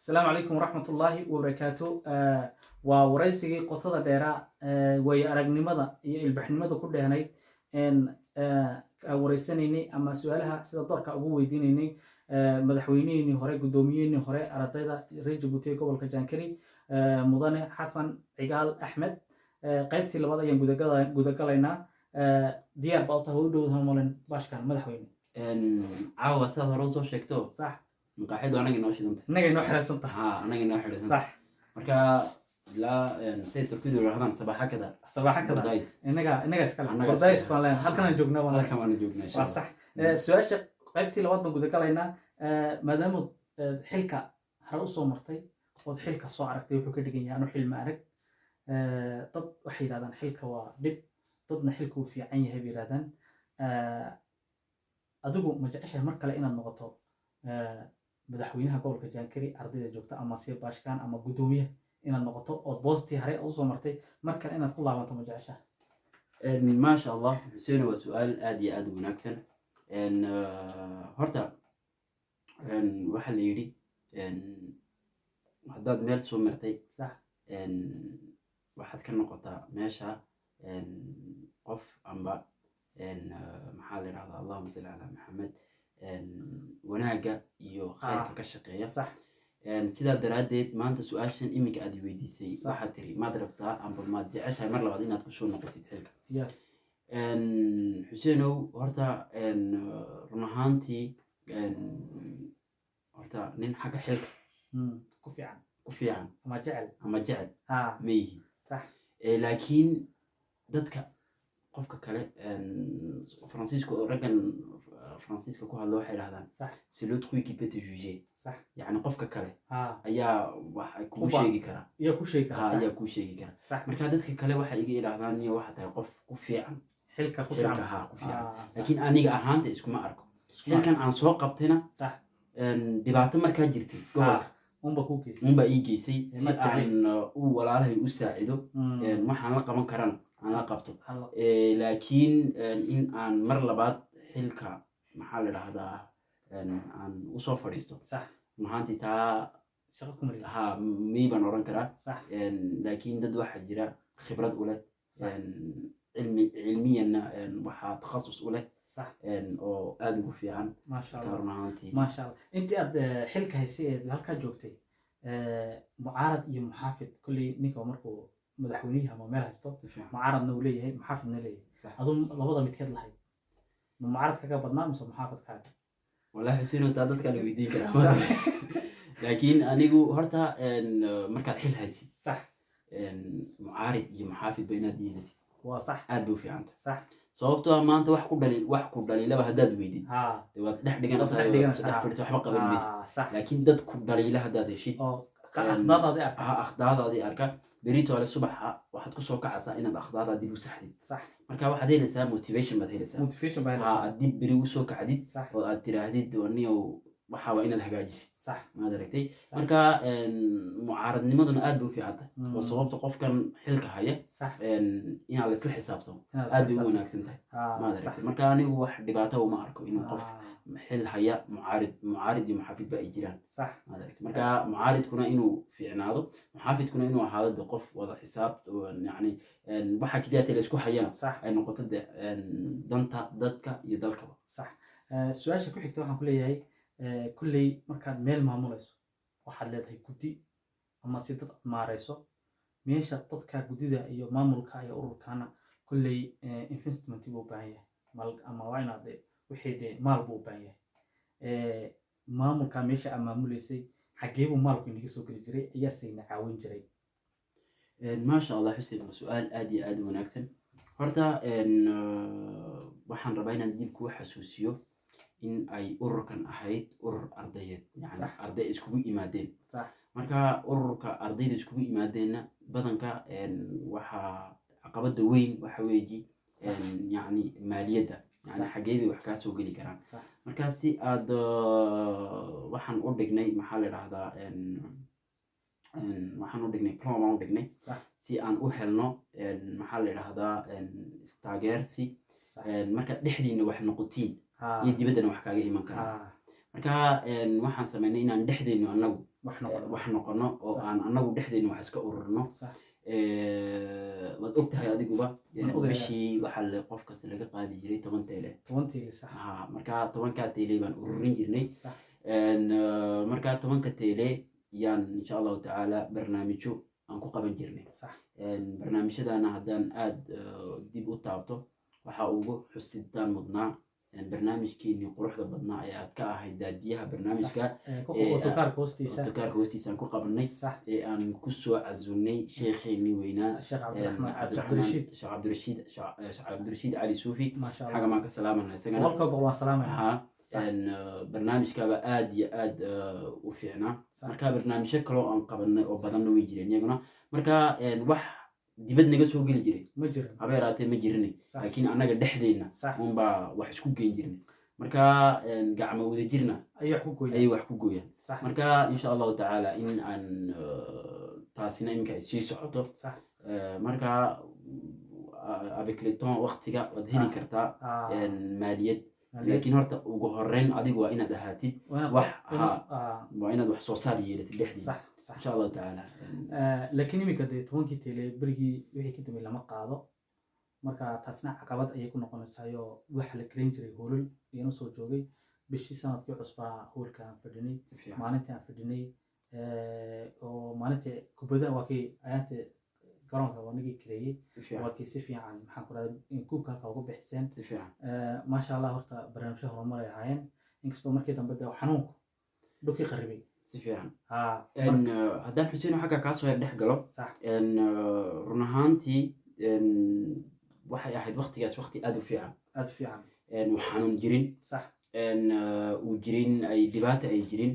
Asalaamu calaykum waraxmatullaahi wabarakaatu. Waa waraysigii qotada dheeraa, waayo aragnimada iyo ilbaxnimada ku dheehnayd een wareysanaynay ama su-aalaha sida doorka ugu weydiinaynay madaxweynihiinii hore, guddoomiyihiinii hore ardayda reer Jabuuti ee gobolka Jaankari, mudane Xasan Cigaal Axmed. Qaybtii labaad ayaan gudagalaynaa. Diyaar baa u tahay? U dhowdaha malen bashkan, madaxweyne. Caawa sidaad hore usoo sheegto, maqaaxidu anaga inoo shidantay. Innaga inoo xiraysan tahay. Ha, anaga inoo xidhisan. Marka ilaa siday Turkidu yidhahdaan, sabaaxa kada. Sabaaxa kada. Bordais. Inaga iskale. Annaga Bordais iskale. Baan leenahay, halkan aan joognaa baan leenahay. Halkan waana joognaa, insha Waa Allah. sax. Su-aasha qaybtii labaad baan gudagalaynaa. Maadaama xilka hore usoo martay ood xilka soo aragtay, wuxuu ka dhigan yahay anu xilma arag. Dad waxay yidhahdaan xilka waa dhib, dadna xilka uu fiican yahay bay yidhahdaan. Adigu ma jeceshahay mar kale inaad noqoto madaxweynaha gobolka Jaankari ardayda joogta, ama si baashkaan ama guddoomiyaha inaad noqoto, ood boostii hore usoo martay mar kale inaad ku laabanto, ma jeceshahay? Maasha Allah, Xuseen, waa su-aal aad iyo aad u wanaagsan. Horta waxaa la yidhi, haddaad meel soo martay, waxaad ka noqotaa meesha qof amba maxaa la yidhahdaa, allahuma salli calaa Maxamed, wanaagga iyo khayrka ka shaqeeya. Sidaa daraaddeed maanta su-aashan iminka aad i weydiisay, waxaad tiri maad rabtaa amba maad jeceshahay mar labaad inaad kusoo noqotid xilka? Yes. Xuseenow, horta run ahaantii horta nin xagga xilka Ku fiican ku fiican ama jecel ama jecel ma yihi. Laakiin dadka qofka kale, Faransiiska oo raggan Faransiiska ku hadla waxay dhahdaan, "C'est l'autrui qui peut te juger." Yacni qofka kale ayaa wax kugu sheegi karaa. Iyo ku sheegi Ha. karaa, sax. Ayaa kuu sheegi kara. Marka dadka kale waxay iga idhaahdaan, niyo, waxaa tahay qof ku fiican xilka ku xilka. fiican. Ha, ku fiican. Ah, sax. Laakiin aniga ahaanta iskuma arko xilkan aan soo qabtayna. Dhibaato markaa jirtay gobolka unba kuu geysay. Unbaa ii geysay si Ma jeclin. aan u walaalahay u saacido. Waxaan la qaban karana aan la qabto. Laakiin in aan mar labaad xilka, maxaa la dhahdaa, aan usoo fadhiisto, run ahaantii taa shaqo ku mariya. Ha, may baan oran karaa. Laakiin dad waxaa jira khibrad u leh, cilmi cilmiyanna waxaa takhasus u leh, oo aada ugu fiican. Maasha taa Allah. Run ahaantii. Maasha Allah. Intii aad xilka haysay eed halkaa joogtay, mucaarad iyo muxaafid, kolley ninka markuu madaxweynihii ama meel haysto, Si fiican. mucaaradna uu leeyahay, muxaafidna leeyahay. Aduu labada midkeed lahayd? Ma mucaarad kaga badnaa mise muxaafidkaaga? Wallahi Xuseen, taa dadkaa la weydiin karaa, laakiin anigu horta markaad xil haysid, mucaarid iyo muxaafid ba inaad yeelatid Waa sax. aad bay u fiican tahay. Sababtoo ah maanta wax ku dhali, wax ku dhaliilaba haddaad weydid, dee waad dhex Waad dhiganaysaa, dhex waad dhiganaysaa. dhex fadhisa, waxba qaban maysid. Laakiin dad ku dhaliila haddaad heshid, oo akhdaadaadii arka, ha, akhdaadaadii arka, berito ale subaxa waxaad kusoo kacaysaa inaad akhdaadaad dib u saxdid. Marka waxaad helaysaa motivation baad helaysaa. Motivation baa Ha. helaysaa. Aad dib beri usoo kacdid oo aad tiraahdid, niyow, waxa waa inaad hagaajisid. Maad aragtay? Marka mucaaradnimaduna aad bay u fiican tahay, oo sababta qofkan xilka haya inaad la isla xisaabtamo Inaad aad bay u xisaabto. wanaagsan tahay. Maad aragtay? Marka anigu wax dhibaato uma arko inuu qof xil haya mucaarid iyo muxaafid ba ay jiraan. Maad aragtay? Marka mucaaridkuna inuu fiicnaado, muxaafidkuna inuu ahaado de qof wada xisaab oo yacni waxa keliya la isku hayana ay noqoto de danta dadka iyo dalkaba. Sax. Su-aasha ku xigta waxaan ku leeyahay, kolley markaad meel maamulayso waxaad leedahay guddi ama si dad aad maareyso meesha. Dadka guddida iyo maamulka iyo ururkana kolley investment buu u baahan yahay, maal, ama waa inaad wixii dee maal buu u baahan yahay. Maamulka meesha aad maamuleysay, xaggee buu maalku inaga soo geli jiray, ayaa sayna caawin jiray? Maasha Allah, Xuseen, waa su-aal aad iyo aad u wanaagsan. Horta waxaan rabaa inaan dib kuu xasuusiyo in ay ururkan ahayd urur ardayeed, yani arday iskugu yimaadeen. Marka ururka ardayda iskugu yimaadeenna badanka waxaa caqabada weyn waxa weeji yacni maaliyadda, yani xaggee bay wax kaa soo geli karaan. Marka si aad waxaan u dhignay, maxaa la dhahdaa, waxaan u dhignay plan baan u dhignay si aan u helno, maxaa la dhahdaa, istaageersi. Markaad dhexdiina wax noqotiin iyo dibaddana wax kaaga iman karaa. Marka waxaan sameynay inaan dhexdeenu annagu Wax noqono. Wax noqono oo aan anagu dhexdeena wax iska ururno. Waad og tahay adiguba. Waan ogahay. Bishii waxaa qof kasta laga qaadi jiray 10 teele. 10 teele, sax. Ha, marka 10-kaa teele baan ururin jirnay. Markaa 10-ka teele yaan insha Allahu tacaala barnaamijyo aan ku qaban jirnay. Barnaamijyadana haddaan aad dib u taabto, waxaa ugu xusitaan mudnaa barnaamijkeenii quruxda badnaa ee aad ka ahayd daadiyaha barnaamijka. Otokaarka hoostiisa. Otokaarka hoostiisa aan ku qabanay sax ee aan kusoo casunnay sheekheenii weynaa, Sheekh Cabdiraxmaan Cabdirashiid. Sheekh Cabdirashiid, Sheekh Cabdirashiid Cali Suufi. Maasha Allah. Xaga maan ka salaamana isagana. 100% waan salaamayna. Ha. Barnaamijkaaba aad iyo aad u fiicnaa. Marka barnaamijyo kaloo aan qabanay oo badanna way jireen iyaguna. Marka wax dibad naga soo geli jiray ma jirin. Haba yaraatee ma jirin, laakiin annaga dhexdeenna unbaa wax isku geyn jirnay. Marka gacmo wadajirna ayay wax ku gooyaan. Ayay wax ku gooyaan. Marka insha Allahu tacaala in aan taasina iminka ay sii socoto. Marka avec le temps, waqtiga waad heli kartaa maaliyad, laakiin horta ugu horeyn adigu waa inaad ahaatid wax waa inaad wax soo saar yeelatid dhexdiisa, sax sax insha Allahu tacaala. Laakiin iminka dee 10-kii teele berigii wixii ka dambeeyey lama qaado. Marka taasna caqabad ayay ku noqonaysaayoo waxa la karin jiray hoolal iyana soo joogay bishii sanadkii cusbaa hoolka aan fadhinay, Si fiican. maalintii aan fadhinay oo maalintii kubadaha waa kii ayaantii garoonka waa nagii kareeyey. Si fiican. Waa kii si fiican, maxaan ku rahday, kuubka halka uga bixiseen. Si fiican. Maasha Allah, horta barnaamijyo horumar ay ahaayeen, inkastoo markii dambe dee xanuunku dhulkii qarribay. Si fiican. Ha. Haddaan Xuseen xagga kaasoo yar dhex galo, run ahaantii waxay ahayd waqtigaas waqti aad u fiican. Aada u fiican. Wax xanuun jirin, uu jirin ay dhibaata ay jirin,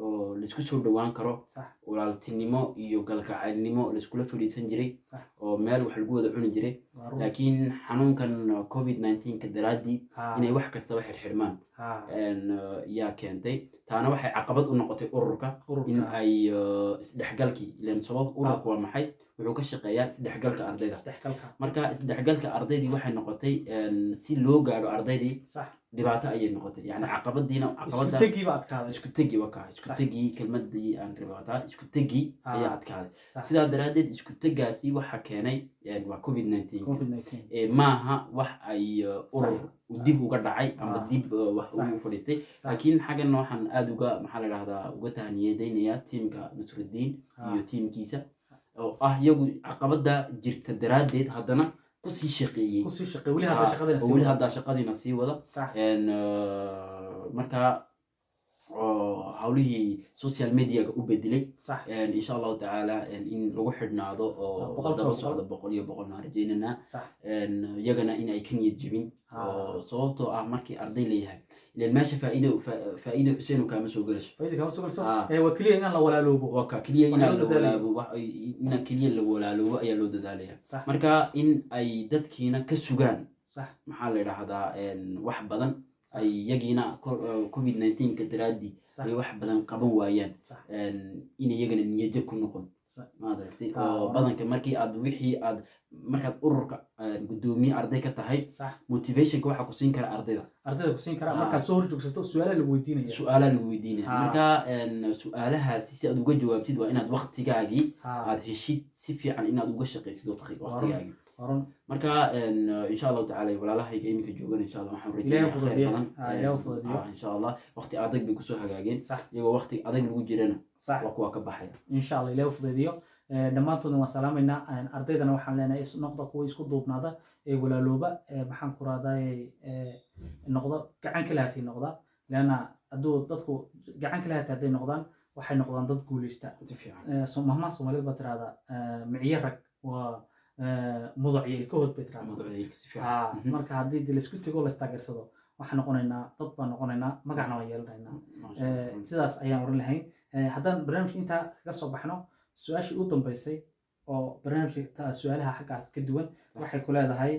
oo laisku soo dhowaan karo, walaaltinimo iyo galgacaylnimo laiskula fadhiisan jiray, oo meel wax lagu wada cuni jiray. Waa run. Laakiin xanuunkan COVID-19-ka daraaddii inay wax kastaba xirxirmaan yaa keentay. Taana waxay caqabad u noqotay ururka in Ururka. ay isdhexgalkii, ilan sabab ururku waa maxay? Wuxuu ka shaqeeyaa isdhexgalka ardayda. Isdhexgalka. Marka isdhexgalka ardaydii waxay noqotay si loo gaadho ardaydii dhibaato ayay noqotay, yani caqabadiina Isku caqabada tegii baa adkaaday. Isku tegi waka, isku tegii, kelmadii aan rabaataa, isku tegi ayaa adkaaday. Sidaa daraaddeed isku tegaasi waxa keenay waa COVID-19. COVID-19. Maaha wax ay urur uu dib uga dhacay ama dib wax ugu fadhiistay. Laakiin xaggan waxaan aada uga, maxaa la dhahdaa, uga tahaniyadeynayaa tiimka Nasrudiin iyo tiimkiisa oo ah iyagu caqabada jirta daraaddeed haddana kusii shaqeeyey. Kusii shaqeey weli hadda shaqadina oo sii weli wada. Haddaa shaqadiina sii wada. Marka oo hawlihii social mediaga u bedelay. Insha Allahu tacaala in lagu xidhnaado oo Boqolkiiba daba boqol. socdo 100% aan rajaynaynaa. Iyagana in ay ka niyad jebin, oo sababtoo ah markii arday leeyahay, ilan meesha faa'iido faa'iido Xuseen kaama soo gelayso. Faa'iida kama soo geliso. Waa keliya inaan la walaaloobo. Waa ka keliya Waxaa inaa loo la dadaalaya. walaago inaa keliya la walaaloobo ayaa loo dadaalaya. Marka in ay dadkiina ka sugaan, maxaa la idhaahdaa, wax badan ay iyagiina COVID-19-ka daraaddii ay wax badan qaban waayaan, in iyagana niyadjab ku noqon, maad aragtay, oo badanka markii aad wixii aad markaad ururka guddoomiye arday ka tahay, motivationka waxaa ku siin kara ardayda. Ardayda ku siin karaa. Markaad soo horjoogsato su-aalaha lagu weydiinaya. Su-aalaa lagu weydiinaya. Marka su-aalahaasi si aad uga jawaabtid waa inaad waqtigaagii aad heshid, si fiican inaad uga shaqaysid waqtigaagii. Waa run. Marka insha Allahu tacaala walaalahayga iminka joogan, insha Allah waxaan Ilaahay rajeynaya khayr fududeeyo. badan. Ilaahay fududeeyo. Insha Allah waqti adag bay kusoo hagaageen, iyagoo waqti adag lagu jirana waa kuwa ka baxaya. Insha Allah Ilaahay fududeeyo. Dhammaantoodna waan salaamaynaa. Ardaydana waxaan leenahay noqda kuwa isku duubnaada ee walaalooba, maxaan ku rahday, noqda gacan kala hatay noqda, leanna hadduu dadku gacan kala hatay hadday noqdaan, waxay noqdaan dad guuleysta. Si fiican. Mahmaha Soomaaliyeed baa tirahdaa, miciye rag waa mudac iyo ilkahood bay tirahdaa. Mawduucayga si fiican. Marka haddii de laisku tego, la istaageersado, waxaan noqonaynaa dad baan noqonaynaa, magacna waan yeelanaynaa. Masha Allah. Sidaas ayaan oran lahayn. Haddaan barnaamijka intaa kaga soo baxno, su-aashii u dambeysay oo barnaamijka su-aalaha xaggaas ka duwan waxay ku leedahay,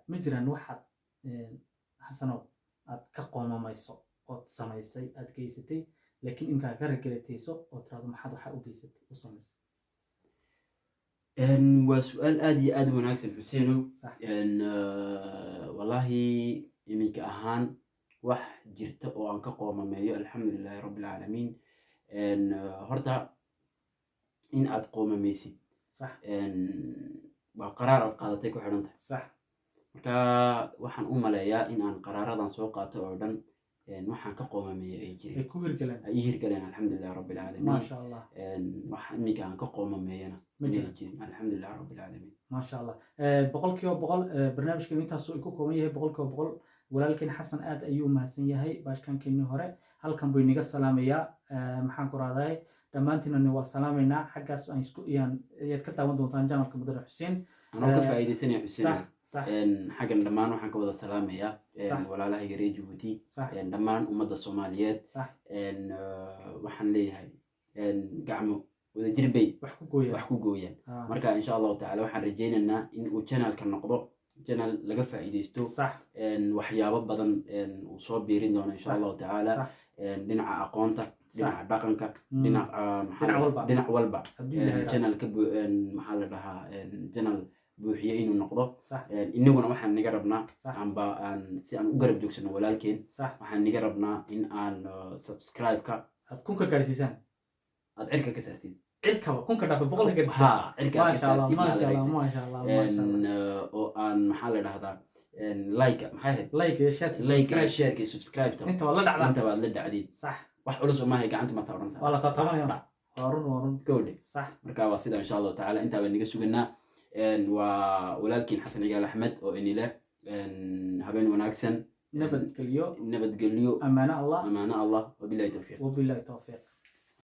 ma jiraan waxaad Xasanow aad ka qoomamayso ood samaysay, aad geysatay, laakiin imkaa ka regelatayso oo tirahdo maxaad waxaa u geysatay, u samaysay? Waa su-aal aad iyo aad u wanaagsan, Xuseenow. Wallaahi iminka ahaan Wax jirta oo aan ka qoomameeyo, alxamdulilahi rabbi alcaalamiin. Horta in aad qoomameysid waa qaraar aad qaadatay ku xidhan tahay. Marka waxaan u maleeyaa in aan qaraaradan soo qaato oo dhan waxaan ka qoomameeyay ay ay jirin, ku hirgaleen, ay ii hirgaleen, alxamdulilahi rabbi alcaalamiin. Maasha Allah. Wax iminka aan ka qoomameeyana ma may jirin. Jirin, alxamdulilahi rabbi alcaalamiin. Maasha Allah, 100%. Barnaamijkeenu intaasuu ku kooban yahay 100%. Walaalkeen Xasan aad ayuu mahadsan yahay. Baashkankeenii hore halkan buu inaga salaamayaa. Maxaan ku rahday, dhammaantiinna waa salaamaynaa. Xaggaas aan isku iyaan ayaad ka daawan doontaan channelka Mudane Xuseen. Anoo ka faa'iidaysanaya, Xuseen, sax sax xaggan dhammaan waxaan ka wada salaamayaa walaalahayga reer Jabuuti, dhammaan ummadda Soomaaliyeed. Waxaan leeyahay gacmo wadajir bay wax ku gooyaan, wax ku gooyaan. Marka insha Allahu tacaala waxaan rajaynaynaa in uu channelka noqdo channel laga faa'iidaysto, waxyaabo badan uu soo biirin doono insha Allahu tacaala, dhinaca aqoonta, dhinaca dhaqanka, dhinaca maxaa dhinac walba. Dhinac walba. Hadduu Ilaahay raaco. Channel ka maxaa la dhahaa, channel buuxiye inuu noqdo. Inaguna waxaan naga rabnaa anba aan si aan u garab joogsano walaalkeen, waxaan naga rabnaa in aan subscribe-ka aad 1000-ka gaarsiisaan, aad cirka ka saartid. Cirkaba 1000-ka dhaafa, 100-ka gaarsiisaan. Ha, cirka aad ka Maasha Allah. saartid, Maasha maad Allah. aragtay. Maasha Allah, maasha Allah. Oo aan maxaa la dhahdaa, like, maxay ahayd? Like iyo share. Like, subscribe. Share iyo subscribe. Inta waa la dhacdaan. Inta baad la dhacdid. Wax culus oo maahay, gacanta ma taabanaysaa. Waa la taataabanaya, waa run, waa run. Gowdhe. Marka waa sida, insha Allahu tacaala intaa baan naga suganaa. Waa walaalkiin Xasan Cigaal Axmed oo inile habeen wanaagsan. Nabadgelyo. Nabadgelyo. Amaano Allah. Amaano Allah, wabilahi towfiiq. Wabillahi towfiiq.